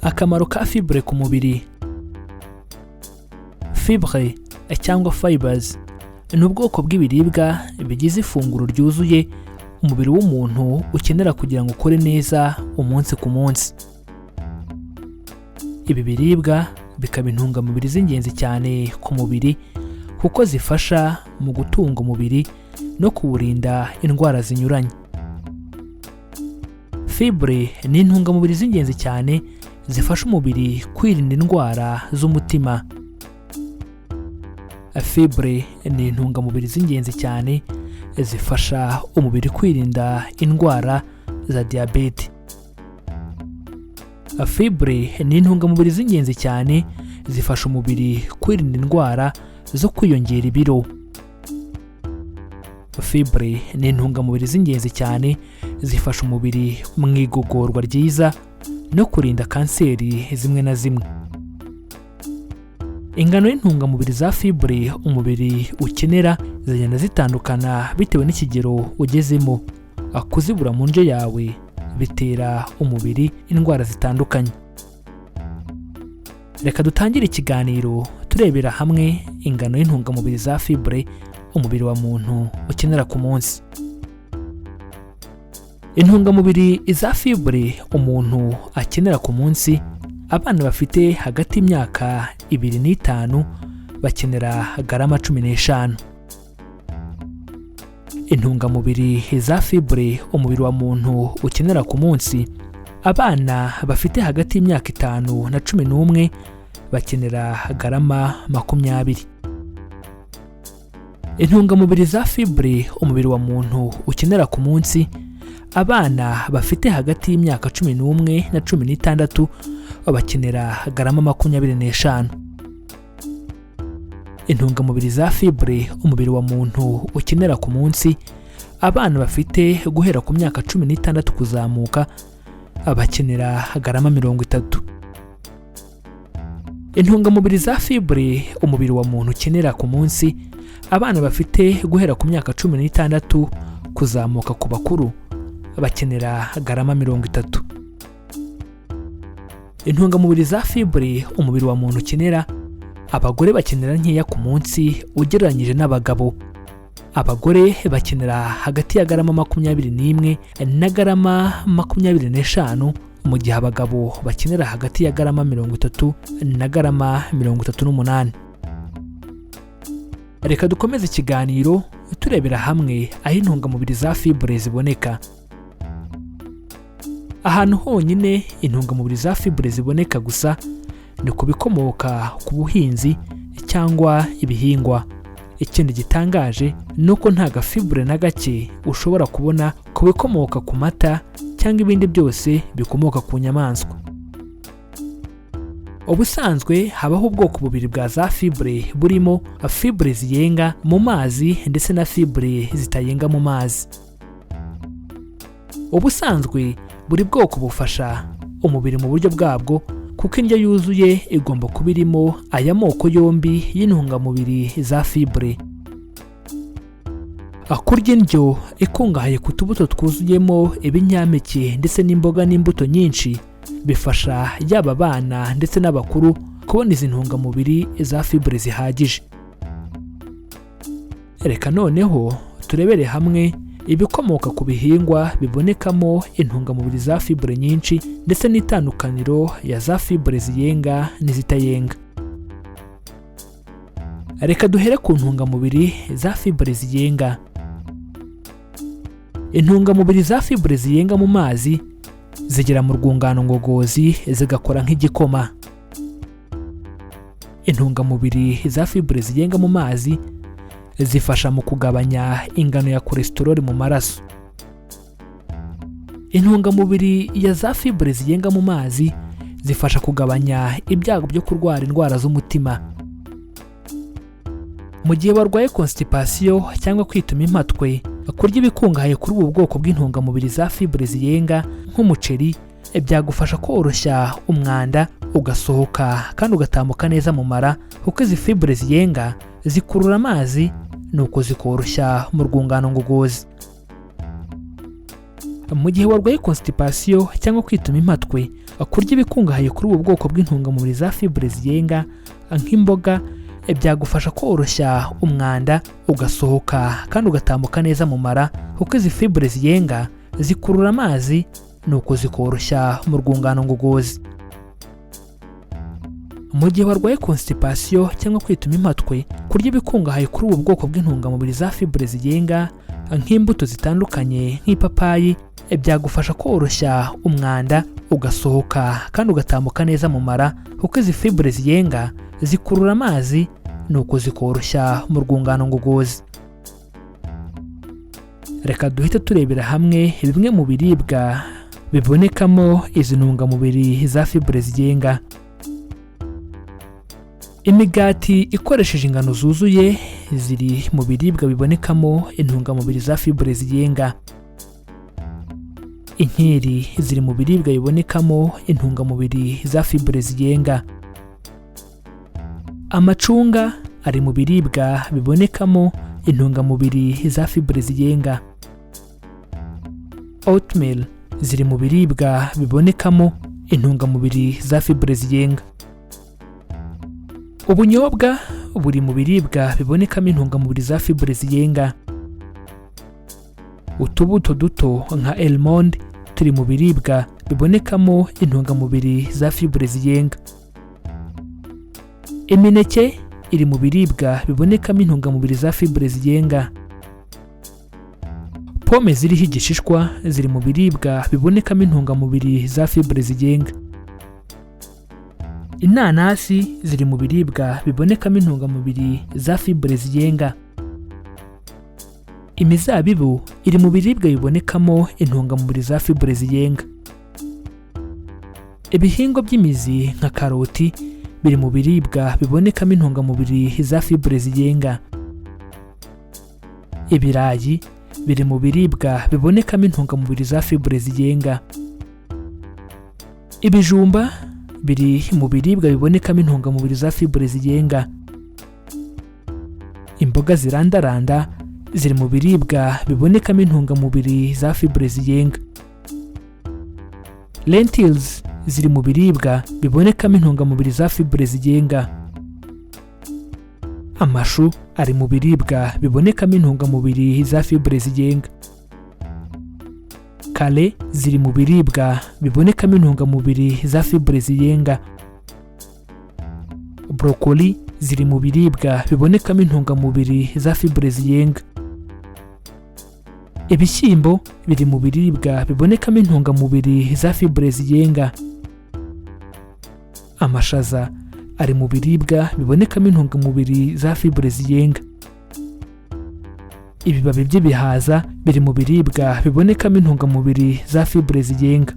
Akamaro ka fibre ku mubiri. Fibre cyangwa fibers ni ubwoko bw'ibiribwa bigize ifunguro ryuzuye umubiri w'umuntu ukenera kugira ngo ukore neza umunsi ku munsi. Ibi biribwa bikaba intungamubiri z'ingenzi cyane ku mubiri, kuko zifasha mu gutunga umubiri no kuwurinda indwara zinyuranye. Fibre ni intungamubiri z'ingenzi cyane zifasha umubiri kwirinda indwara z'umutima. Fibre ni intungamubiri z'ingenzi cyane zifasha umubiri kwirinda indwara za diyabete. Fibre ni intungamubiri z'ingenzi cyane zifasha umubiri kwirinda indwara zo kwiyongera ibiro. Fibre ni intungamubiri z'ingenzi cyane zifasha umubiri mu igogorwa ryiza no kurinda kanseri zimwe na zimwe. Ingano y'intungamubiri za fibre umubiri ukenera zigenda zitandukana bitewe n'ikigero ugezemo. Kuzibura mu ndyo yawe bitera umubiri indwara zitandukanye. Reka dutangire ikiganiro turebera hamwe ingano y'intungamubiri za fibre umubiri wa muntu ukenera ku munsi. Intungamubiri za fibre umuntu akenera ku munsi: abana bafite hagati y'imyaka 2 n'5 bakenera garama 15. Intungamubiri za fibre umubiri wa muntu ukenera ku munsi: abana bafite hagati y'imyaka 5 na 11 bakenera garama 20. Intungamubiri za fibre umubiri wa muntu ukenera ku munsi: abana bafite hagati y'imyaka 11 na 16 bakenera garama 25. Intungamubiri za fibre umubiri wa muntu ukenera ku munsi: abana bafite guhera ku myaka 16 kuzamuka bakenera garama 30. Intungamubiri za fibre umubiri wa muntu ukenera ku munsi: abana bafite guhera ku myaka 16 kuzamuka ku bakuru bakenera garama 30. Intungamubiri za fibre umubiri wa muntu ukenera: abagore bakenera nkeya ku munsi ugereranyije n'abagabo. Abagore bakenera hagati ya garama 21 na garama 25, mu gihe abagabo bakenera hagati ya garama 30 na garama 38. Reka dukomeze ikiganiro turebera hamwe aho intungamubiri za fibre ziboneka. Ahantu honyine intungamubiri za fibre ziboneka gusa ni ku bikomoka ku buhinzi cyangwa ibihingwa. Ikindi gitangaje ni uko nta gafibre na gake ushobora kubona ku bikomoka ku mata cyangwa ibindi byose bikomoka ku nyamaswa. Ubusanzwe habaho ubwoko bubiri bwa za fibre, burimo fibre ziyenga mu mazi ndetse na fibre zitayenga mu mazi. Ubusanzwe buri bwoko bufasha umubiri mu buryo bwabwo, kuko indyo yuzuye igomba kuba irimo aya moko yombi y'intungamubiri za fibre. Kurya indyo ikungahaye ku tubuto twuzuyemo ibinyampeke ndetse n'imboga n'imbuto nyinshi bifasha yaba abana ndetse n'abakuru kubona izi ntungamubiri za fibre zihagije. Reka noneho turebere hamwe ibikomoka ku bihingwa bibonekamo intungamubiri za fibre nyinshi ndetse n'itandukaniro ya za fibre ziyenga n'izitayenga. Reka duhere ku ntungamubiri za fibre ziyenga. Intungamubiri za fibre ziyenga mu mazi zigera mu rwungano ngogozi zigakora nk'igikoma. Intungamubiri za fibre ziyenga mu mazi zifasha mu kugabanya ingano ya cholesterol mu maraso. Intungamubiri ya za fibre ziyenga mu mazi zifasha kugabanya ibyago byo kurwara indwara z'umutima. Mu gihe warwaye constipation cyangwa kwituma impatwe, kurya ibikungahaye kuri ubu bwoko bw'intungamubiri za fibre ziyenga nk'umuceri byagufasha koroshya umwanda ugasohoka kandi ugatambuka neza mu mara, kuko izi fibre ziyenga zikurura amazi nuko zikoroshya mu rwungano ngogozi. Mu gihe warwaye constipation cyangwa kwituma impatwe, Kurya ibikungahaye kuri ubu bwoko bw'intungamubiri za fibre ziyenga nk'imboga byagufasha koroshya umwanda ugasohoka kandi ugatambuka neza mu mara, kuko izi fibre ziyenga zikurura amazi, nuko zikoroshya mu rwungano ngogozi. Mu gihe warwaye constipation cyangwa kwituma impatwe, kurya ibikungahaye kuri ubu bwoko bw'intungamubiri za fibre ziyenga nk'imbuto zitandukanye nk'ipapayi byagufasha koroshya umwanda ugasohoka kandi ugatambuka neza mu mara, kuko izi fibre ziyenga zikurura amazi, nuko zikoroshya mu rwungano ngogozi. Reka duhite turebera hamwe bimwe mu biribwa bibonekamo izi ntungamubiri za fibre ziyenga. Imigati ikoresheje ingano zuzuye ziri mu biribwa bibonekamo intungamubiri za fibre ziyenga. Inkeri ziri mu biribwa bibonekamo intungamubiri za fibre ziyenga. Amacunga ari mu biribwa bibonekamo intungamubiri za fibre ziyenga. Oatmeal ziri mu biribwa bibonekamo intungamubiri za fibre ziyenga. Ubunyobwa buri mu biribwa bibonekamo intungamubiri za fibre ziyenga. Utubuto duto nka almond turi mu biribwa bibonekamo intungamubiri za fibre ziyenga. Imineke iri mu biribwa bibonekamo intungamubiri za fibre ziyenga. Pome ziriho igishishwa ziri mu biribwa bibonekamo intungamubiri za fibre ziyenga. Inanasi ziri mu biribwa bibonekamo intungamubiri za fibre ziyenga. Imizabibu iri mu biribwa bibonekamo intungamubiri za fibre ziyenga. Ibihingwa by'imizi nka karoti biri mu biribwa bibonekamo intungamubiri za fibre ziyenga. Ibirayi biri mu biribwa bibonekamo intungamubiri za fibre ziyenga. Ibijumba biri mu biribwa bibonekamo intungamubiri za fibre ziyenga. Imboga zirandaranda ziri mu biribwa bibonekamo intungamubiri za fibre ziyenga. Lentils ziri mu biribwa bibonekamo intungamubiri za fibre ziyenga. Amashu ari mu biribwa bibonekamo intungamubiri za fibre ziyenga. Kale ziri mu biribwa bibonekamo intungamubiri za fibre ziyenga. Broccoli ziri mu biribwa bibonekamo intungamubiri za fibre ziyenga. Ibishyimbo biri mu biribwa bibonekamo intungamubiri za fibre ziyenga. Amashaza ari mu biribwa bibonekamo intungamubiri za fibre ziyenga. Ibibabi by'ibihaza biri mu biribwa bibonekamo intungamubiri za fibre ziyenga.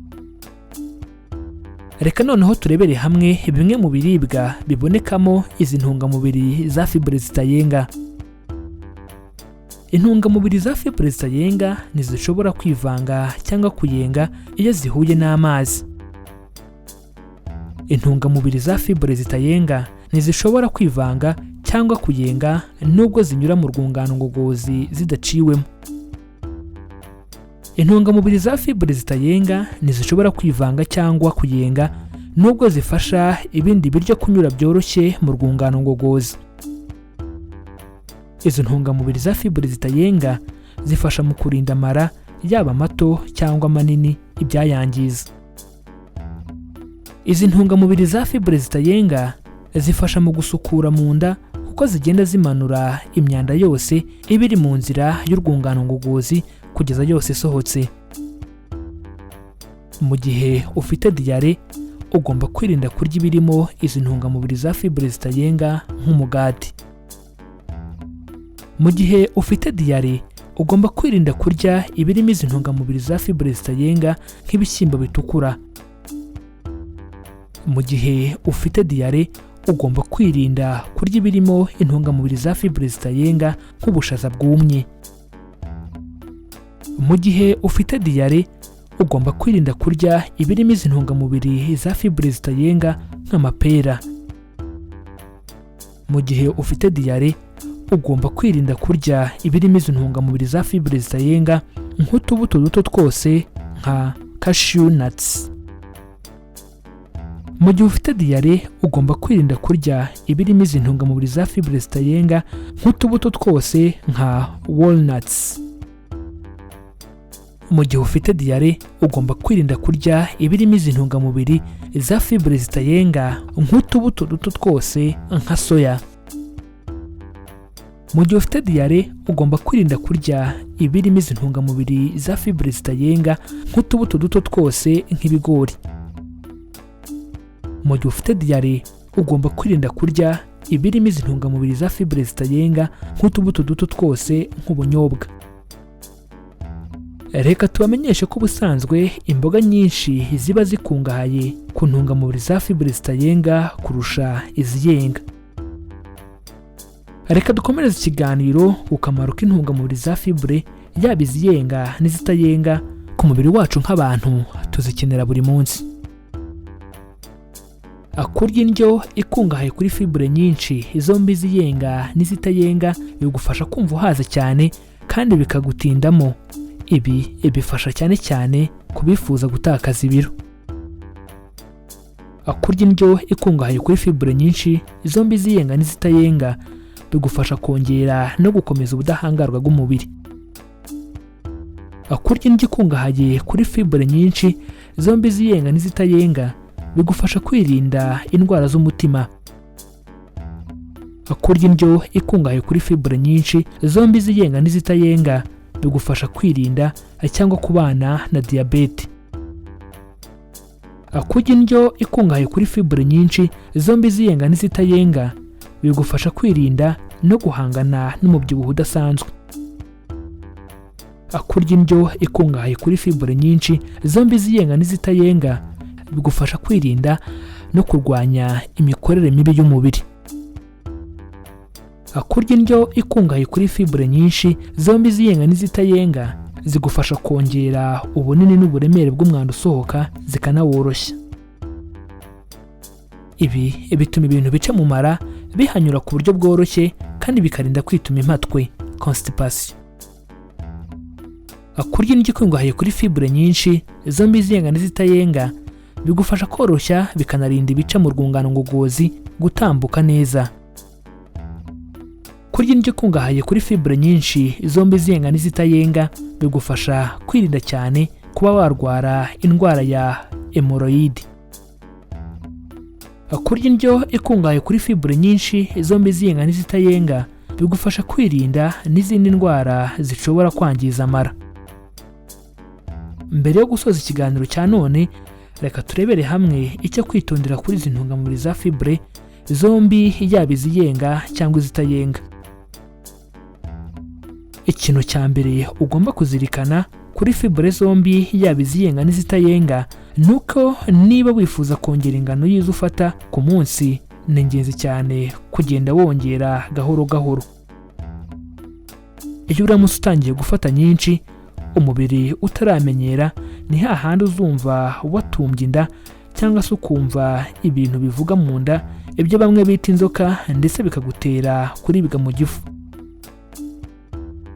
Reka noneho turebere hamwe bimwe mu biribwa bibonekamo izi ntungamubiri za fibre zitayenga. Intungamubiri za fibre zitayenga ntizishobora kwivanga cyangwa kuyenga iyo zihuye n'amazi. Intungamubiri za fibre zitayenga ntizishobora kwivanga cyangwa kuyenga nubwo zinyura mu rwungano ngogozi zidaciwemo. Intungamubiri za fibre zitayenga ntizishobora kwivanga cyangwa kuyenga nubwo zifasha ibindi biryo kunyura byoroshye mu rwungano ngogozi. Izo ntungamubiri za fibre zitayenga zifasha mu kurinda amara, yaba mato cyangwa manini, ibyayangiza. Izi ntungamubiri za fibre zitayenga zifasha mu gusukura mu nda, kuko zigenda zimanura imyanda yose iba iri mu nzira y'urwungano ngogozi kugeza yose isohotse. Mu gihe ufite diyare, ugomba kwirinda kurya ibirimo izi ntungamubiri za fibre zitayenga nk'umugati. Mu gihe ufite diyare, ugomba kwirinda kurya ibirimo izi ntungamubiri za fibre zitayenga nk'ibishyimbo bitukura. Mu gihe ufite diyare, ugomba kwirinda kurya ibirimo intungamubiri za fibre zitayenga nk'ubushaza bwumye. Mu gihe ufite diyare, ugomba kwirinda kurya ibirimo izi ntungamubiri za fibre zitayenga nk'amapera. Mu gihe ufite diyare, ugomba kwirinda kurya ibirimo izi ntungamubiri za fibre zitayenga nk'utubuto duto twose nka cashew nuts. Mu gihe ufite diyare, ugomba kwirinda kurya ibirimo izi ntungamubiri za fibre zitayenga, nk'utubuto twose nka walnuts. Mu gihe ufite diyare, ugomba kwirinda kurya ibirimo izi ntungamubiri za fibre zitayenga, nk'utubuto duto twose nka soya. Mu gihe ufite diyare, ugomba kwirinda kurya ibirimo izi ntungamubiri za fibre zitayenga, nk'utubuto duto twose nk'ibigori. Mu gihe ufite diyare, ugomba kwirinda kurya ibirimo izi ntungamubiri za fibre zitayenga, nk'utubuto duto twose nk'ubunyobwa. Reka tubamenyeshe ko ubusanzwe imboga nyinshi ziba zikungahaye ku ntungamubiri za fibre zitayenga kurusha iziyenga. Reka dukomereze ikiganiro ku kamaro k'intungamubiri za fibre, yaba iziyenga n'izitayenga, ku mubiri wacu. Nk'abantu tuzikenera buri munsi. Kurya indyo ikungahaye kuri fibre nyinshi, zombi iziyenga n'izitayenga, bigufasha kumva uhaze cyane kandi bikagutindamo. Ibi bifasha cyane cyane ku bifuza gutakaza ibiro. Kurya indyo ikungahaye kuri fibre nyinshi, zombi iziyenga n'izitayenga, bigufasha kongera no gukomeza ubudahangarwa bw'umubiri. Kurya indyo ikungahaye kuri fibre nyinshi, zombi iziyenga n'izitayenga, bigufasha kwirinda indwara z'umutima. Kurya indyo ikungahaye kuri fibre nyinshi, zombi iziyenga n'izitayenga, bigufasha kwirinda cyangwa kubana na diyabete. Kurya indyo ikungahaye kuri fibre nyinshi, zombi iziyenga n'izitayenga, bigufasha kwirinda no guhangana n'umubyibuho udasanzwe. Kurya indyo ikungahaye kuri fibre nyinshi, zombi iziyenga n'izitayenga, bigufasha kwirinda no kurwanya imikorere mibi y'umubiri. Kurya indyo ikungahaye kuri fibre nyinshi, zombi iziyenga n'izitayenga, zigufasha kongera ubunini n'uburemere bw'umwanda usohoka, zikanaworoshya. Ibi bituma ibintu bica mu mara bihanyura ku buryo bworoshye kandi bikarinda kwituma impatwe, constipation. Kurya indyo ikungahaye kuri fibre nyinshi, zombi iziyenga n'izitayenga, bigufasha koroshya bikanarinda ibica mu rwungano ngogozi gutambuka neza. Kurya indyo ikungahaye kuri fibre nyinshi, zombi iziyenga n'izitayenga, bigufasha kwirinda cyane kuba warwara indwara ya hémorroïdes. Kurya indyo ikungahaye kuri fibre nyinshi, zombi iziyenga n'izitayenga, bigufasha kwirinda n'izindi ndwara zishobora kwangiza amara. Mbere yo gusoza ikiganiro cya none, reka turebere hamwe icyo kwitondera kuri izi ntungamubiri za fibre zombi, yaba iziyenga cyangwa izitayenga. Ikintu cya mbere ugomba kuzirikana kuri fibre zombi, yaba iziyenga n'izitayenga, ni uko niba wifuza kongera ingano y'izo ufata ku munsi, ni ingenzi cyane kugenda wongera gahoro gahoro. Iyo uramutse utangiye gufata nyinshi umubiri utaramenyera, ni hahandi uzumva watumbye inda cyangwa se ukumva ibintu bivuga mu nda, ibyo bamwe bita inzoka, ndetse bikagutera kuribwa mu gifu.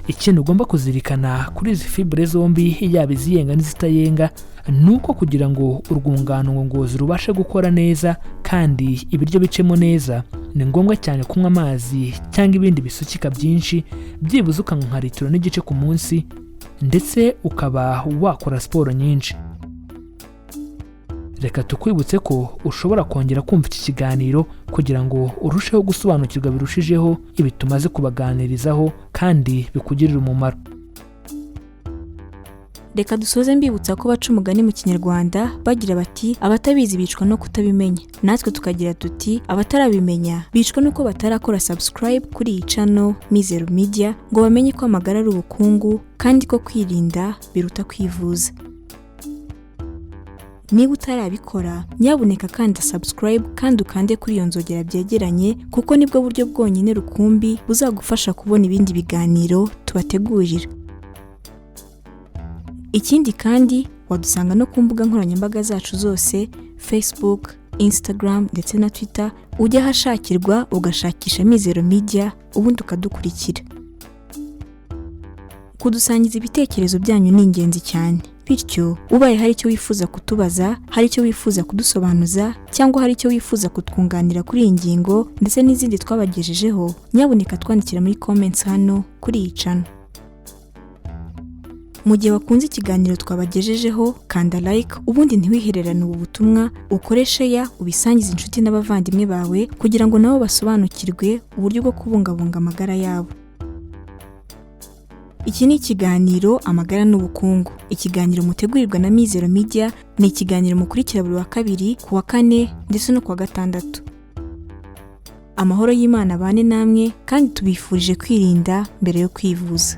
Ikintu ugomba kuzirikana kuri izi fibre zombi, yaba iziyenga n'izitayenga, ni uko kugira ngo urwungano ngogozi rubashe gukora neza kandi ibiryo bicemo neza, ni ngombwa cyane kunywa amazi cyangwa ibindi bisukika byinshi, byibuze ukanywa nka litiro n'igice ku munsi, ndetse ukaba wakora siporo nyinshi. Reka tukwibutse ko ushobora kongera kumva iki kiganiro kugira ngo urusheho gusobanukirwa birushijeho ibi tumaze kubaganirizaho kandi bikugirire umumaro. Reka dusoze mbibutsa ko baca umugani mu Kinyarwanda bagira bati: "Abatabizi bicwa no kutabimenya." Natwe tukagira tuti: "Abatarabimenya bicwa nuko batarakora subscribe kuri iyi channel Mizero Media, ngo bamenye ko amagara ari ubukungu kandi ko kwirinda biruta kwivuza." Niba utarabikora, nyabuneka kanda subscribe kandi ukande kuri iyo nzogera byegeranye, kuko nibwo buryo bwonyine rukumbi buzagufasha kubona ibindi biganiro tubategurira. Ikindi kandi, wadusanga no ku mbuga nkoranyambaga zacu zose: Facebook, Instagram ndetse na Twitter. Ujya ahashakirwa ugashakisha Mizero Media, ubundi ukadukurikira. Kudusangiza ibitekerezo byanyu ni ingenzi cyane. Bityo ubaye hari icyo wifuza kutubaza, hari icyo wifuza kudusobanuza, cyangwa hari icyo wifuza kutwunganira kuri iyi ngingo ndetse n'izindi twabagejejeho, nyabuneka twandikira muri comments hano kuri iyi channel. Mu gihe wakunze ikiganiro twabagejejeho, kanda like, ubundi ntiwihererane ubu butumwa, ukore share, ubisangize inshuti n'abavandimwe bawe kugira ngo nabo basobanukirwe uburyo bwo kubungabunga amagara yabo. Iki ni ikiganiro Amagara n'Ubukungu, ikiganiro mutegurirwa na Mizero Media. Ni ikiganiro mukurikira buri wa kabiri, ku wa kane ndetse no ku wa gatandatu. Amahoro y'Imana abane namwe, kandi tubifurije kwirinda mbere yo kwivuza.